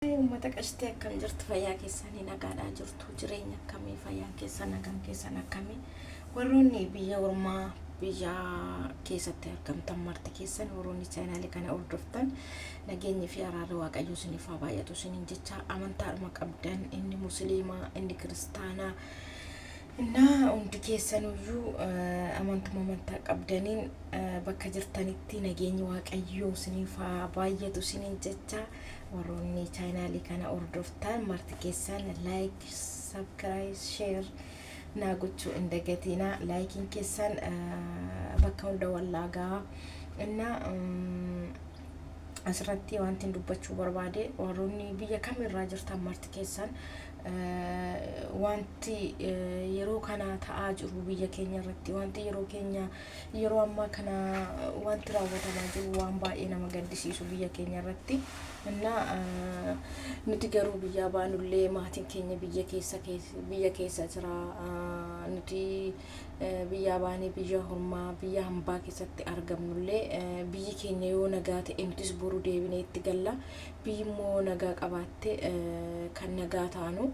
Uummata qashitee, akkam jirtu? Fayyaa keessanii nagaadhaa jirtu? Jireenya akkamii? Fayyaan keessan, nagaan keessan akkamii? Warroonni biyya ormaa, biyya keessatti argamtan marti keessan, warroonni chaanaalii kana hordoftan, nageenyi fi araarri Waaqayyoo isiniif haa baay'atu isiniin jecha. Amantaadhuma qabdan, inni musliimaa, inni kiristaanaa, innaa hundi keessanuyyuu amantuma amantaa qabdaniin bakka jirtanitti nageenyi Waaqayyoo isiniif haa baay'atu isiniin jecha. Warroonni chaanaalii kana hordoftan marti keessan like, subscribe, share naa gochuu hin dagatinaa. Likeiin keessan bakka hunda wallaagaa. Innaa asirratti wanti dubbachuu barbaade, warroonni biyya kamirraa jirtan marti keessan, wanti yeroo kana ta'aa jiru biyya keenya irratti, wanti yeroo keenya yeroo ammaa kana wanti raawwatamaa jiru waan baay'ee nama gaddisiisu biyya keenya irratti. Innaa nuti garuu biyyaa baanullee maatiin keenya biyya keessa jira. Nuti biyyaa baanee biyya ormaa, biyya hambaa keessatti argamnullee, biyyi keenya yoo nagaa ta'e nutis boru deebinee itti galla. Biyyi immoo nagaa qabaatte kan nagaa taanu.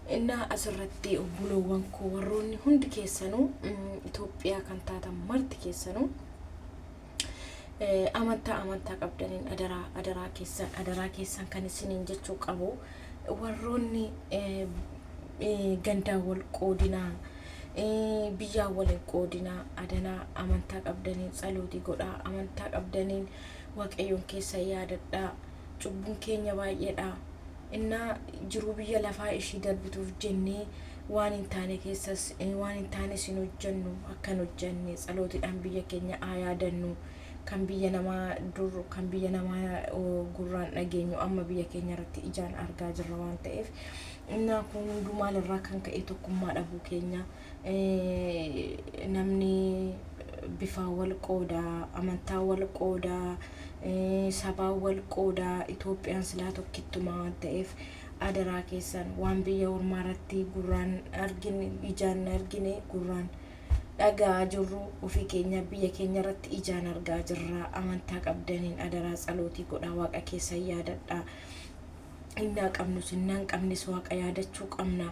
Innaa asirratti obboloowwan koo, warroonni hundi keessanuu Itoophiyaa kan taatan marti keessanuu, amantaa amantaa qabdaniin adaraa, adaraa keessan, adaraa keessan kan isiniin jechuu qabu, warroonni gandaan wal qoodinaa, biyyaan wal hin qoodinaa, adanaa amantaa qabdaniin tsalootii godhaa, amantaa qabdaniin Waaqayyoon keessa yaadadhaa. Cubbuun keenya baay'eedha. Innaa jiruu biyya lafaa ishii darbituuf jennee waan hin taane keessas waan hin taanes hin hojjennu. Akkan hojjenne tsalootiidhaan biyya keenya haa yaadannu. Kan biyya namaa dur, kan biyya namaa gurraan dhageenyu, amma biyya keenya irratti ijaan argaa jirra waan ta'eef. Innaa kun hunduu maalirraa kan ka'e? Tokkummaa dhabuu keenya. Namni bifaan wal qoodaa, amantaa wal qoodaa, sabaan wal qoodaa. Itoophiyaan silaa tokkittumaa waan ta'eef, adaraa keessan, waan biyya ormaa irratti gurraan argine, ijaan argine, gurraan dhagaa jirru, ofii keenya biyya keenya irratti ijaan argaa jirra. Amantaa qabdaniin adaraa tsalootii godhaa, Waaqa keessan yaadadhaa. Innaa qabnus, innaa hin qabnes Waaqa yaadachuu qabna.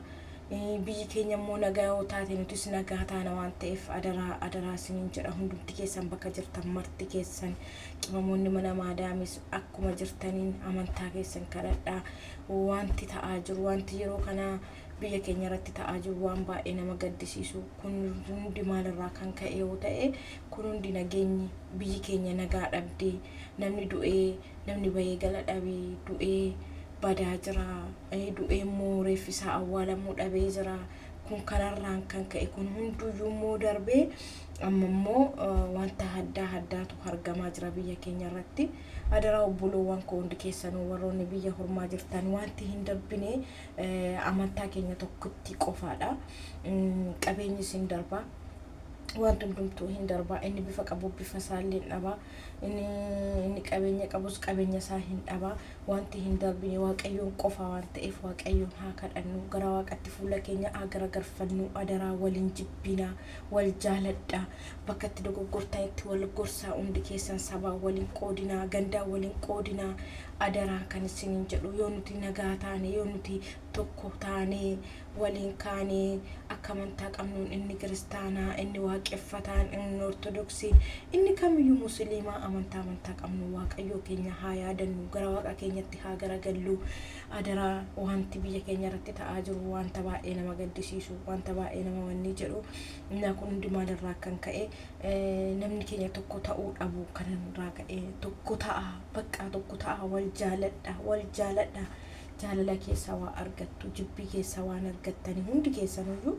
Biyyi keenya immoo nagaa yoo taate nutis nagaa taana waan ta'eef, adaraa, adaraa isiniin jedha. Hundumti keessan bakka jirtan marti keessan, qimamoonni mana maadaamis akkuma jirtaniin amantaa keessan kadhadhaa. Wanti ta'aa jiru, wanti yeroo kana biyya keenya irratti ta'aa jiru waan baay'ee nama gaddisiisu. Kun hundi maalirraa kan ka'e yoo ta'e, kun hundi nageenyi biyyi keenya nagaa dhabdee, namni du'ee, namni bahee gala dhabee, du'ee badaa jira, du'ee immoo reeffi isaa awwaalamuu dhabee jira. Kun kanarraan kan ka'e. Kun hunduyyuu immoo darbee amma immoo wanta addaa addaatu argamaa jira biyya keenya irratti. Adaraa obboloowwan koo, hundi keessanuu warroonni biyya ormaa jirtan, wanti hin darbine amantaa keenya tokkotti qofaadha. Qabeenyis hin darbaa, wanti hundumtuu hin darbaa. Inni bifa qabu bifa isaallee hin dhabaa, inni qabeenya qabus qabeenya isaa hin dhabaa. Wanti hin darbine Waaqayyoon qofa waan ta'eef, Waaqayyoon haa kadhannu, gara Waaqatti fuula keenya haa garagarfannu. Adaraa waliin jibbinaa, wal jaaladhaa. Bakka itti dogoggortanitti wal gorsaa. Hundi keessan sabaa waliin qoodinaa, gandaa waliin qoodinaa. Adaraa kan isiniin jedhu, yoo nuti nagaa taane, yoo nuti tokko taane, waliin kaanee akka amantaa qabnuun, inni kiristaanaa, inni waaqeffataan, inni ortodoksiin, inni kamiyyuu musliimaa, amantaa amantaa qabnu Waaqayyoo keenya haa yaadannu, gara Waaqa keenyatti haa garagallu. Adaraa, wanti biyya keenya irratti ta'aa jiru wanta baay'ee nama gaddisiisu, wanta baay'ee nama wanni jedhu. Innaa kun hundi maalirraa kan ka'e? Namni keenya tokko ta'uu dhabu kanarraa ka'e. Tokko ta'a, bakka tokko ta'a, wal jaaladha, wal jaaladha. Jaalala keessaa waa argattu, jibbii keessaa waan argattanii hundi keessanuyyuu.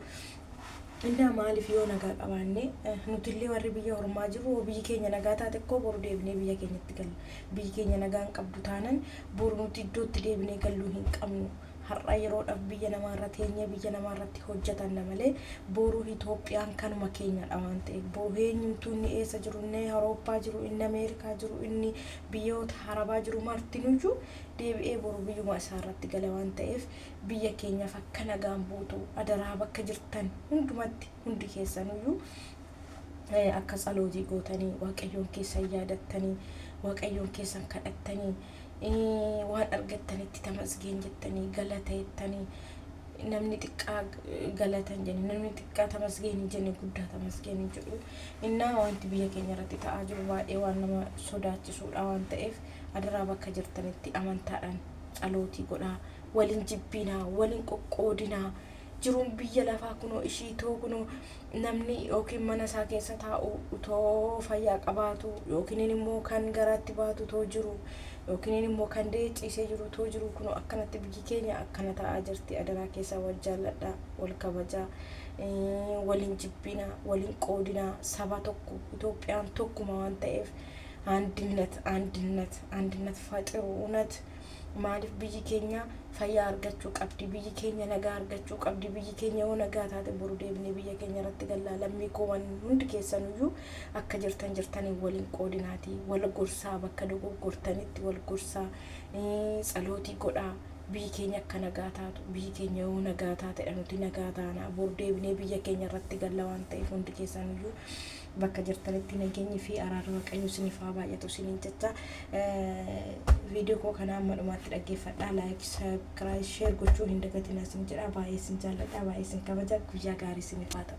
Innaa maaliif, yoo nagaa qabaanne, nutillee warri biyya ormaa jiru, biyyi keenya nagaa taate koo boru deebinee biyya keenyatti galla. Biyyi keenya nagaa hin qabdu taanan, boru nuti iddootti deebinee galluu hin qabnu. Har'a yeroodhaaf biyya namaarra teenyee biyya namaarratti hojjetanna malee, boru Itoophiyaan kanuma keenyadha waan ta'eef, boru eenyumtuu, inni eessa jiru, inni Awurooppaa jiru, inni Ameerikaa jiru, inni biyyoota Arabaa jiru martinuyyuu deebi'ee boru biyyuma isaa irratti gala waan ta'eef, biyya keenyaaf akka nagaan buutu adaraa bakka jirtan hundumatti hundi keessanuyyuu akka tsalootii gootanii, Waaqayyoon keessan yaadattanii, Waaqayyoon keessan kadhattanii. Waan argattanitti tamasgeen jettanii galata jettanii, namni xiqqaa galata hin jenne, namni xiqqaa tamasgeen hin jenne, guddaa tamasgeen hin jedhu. Innaa wanti biyya keenya irratti ta'aa jiru baay'ee waan nama sodaachisuudha waan ta'eef, adaraa bakka jirtanitti amantaadhaan tsalootii godhaa, waliin jibbinaa, waliin qoqqoodinaa. Jiruun biyya lafaa kunoo ishii too kunoo namni yookiin mana isaa keessa taa'u utoo fayyaa qabaatu, yookiin immoo kan garaatti baatu too jiru, yookiin immoo kan da'ee ciisee jiru too jiru, kunoo akkanatti biyyi keenya akkana ta'aa jirti. Adaraa keessaa wal jaalladhaa, wal kabajaa, waliin jibbinaa, waliin qoodinaa. Saba tokko, Itoophiyaan tokkuma waan ta'eef አንድነት አንድነት አንድነት ፈጥሩ። እውነት maaliif biyyi keenya fayyaa argachuu qabdi, biyyi keenya nagaa argachuu qabdi. Biyyi keenya yoo nagaa taate, boru deebinee biyya keenya irratti gallaa. Lammii koowwan hundi keessanuyyuu akka jirtan jirtanii waliin qoodinaati, wal gorsaa, bakka dogoggortanitti wal gorsaa, tsalootii godhaa, biyyi keenya akka nagaa taatu. Biyyi keenya yoo nagaa taatedha nuti nagaa taana, boru deebinee biyya keenya irratti galla waan ta'eef, hundi keessanuyyuu bakka jirtanitti nageenyi fi araarri Waaqayyoo isiniif haa baay'atu isiniin jecha. Viidiyoo koo kana amma dhumaatti dhaggeeffadhaa, like, subscribe, share gochuu hin dagatinaa isin jedha. Baay'ee isin jaalladha, baay'ee isin kabaja. Guyyaa gaarii isiniif haa ta'u.